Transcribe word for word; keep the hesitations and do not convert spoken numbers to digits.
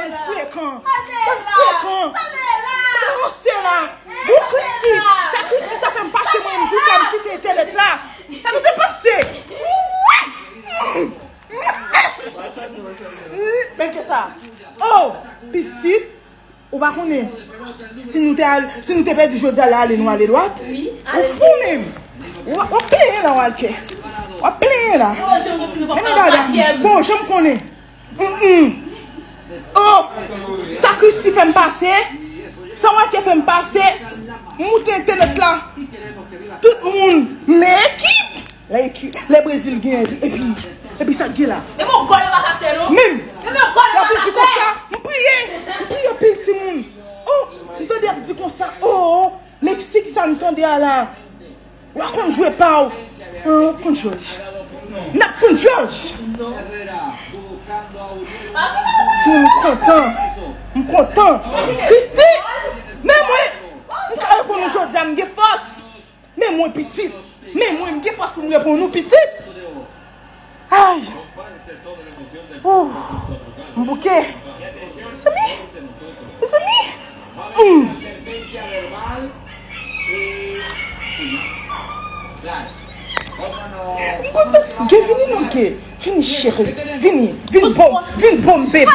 Frekan. Sa frekan. Kote yon sè la? Bon, Christie, sa Christie sa fè m pase mwen menm jou sa m kite entènèt la. Sa nou te panse? Wi! Men ke sa? Oh, pitit, ou pa konnen. Si nou te al, si nou te pèdi jodi a la, ale nou ale dwat? Ou fou menm. W ap plenyen la, Walker. W ap plenyen la. Men dada, bon, jan m konnen. Mm, mm. Oh, sa Christie fè m pase, sa Walker fè m pase, m moute entènèt la. Tout moun, lè ekip, lè ekip, lè Brezil gen, epi, epi, epi sa k gen la. Men m gòl yo pa kapte non. Menm. Men m gòl yo pa kapte. Y ap di konsa, m priye, m priye anpil timoun. Oh, m tande y ap di konsa, oh, Meksik sa m tande a la. W a konn jwe pa w. An, w ap konn jòj. N ap konn jòj. Timoun, m kontan. M kontan. Christie, men mwen, m ka reponn ou jodi a, m gen fòs. Men mwen pitit. Men mwen, m gen fòs pou m reponn ou pitit. Ay! Ooh, m bouke. Mezanmi! Mezanmi! Mm. M kontan. Gen vini non ke. Vini cheri. Vini. Vin bon. Vin bon bebe.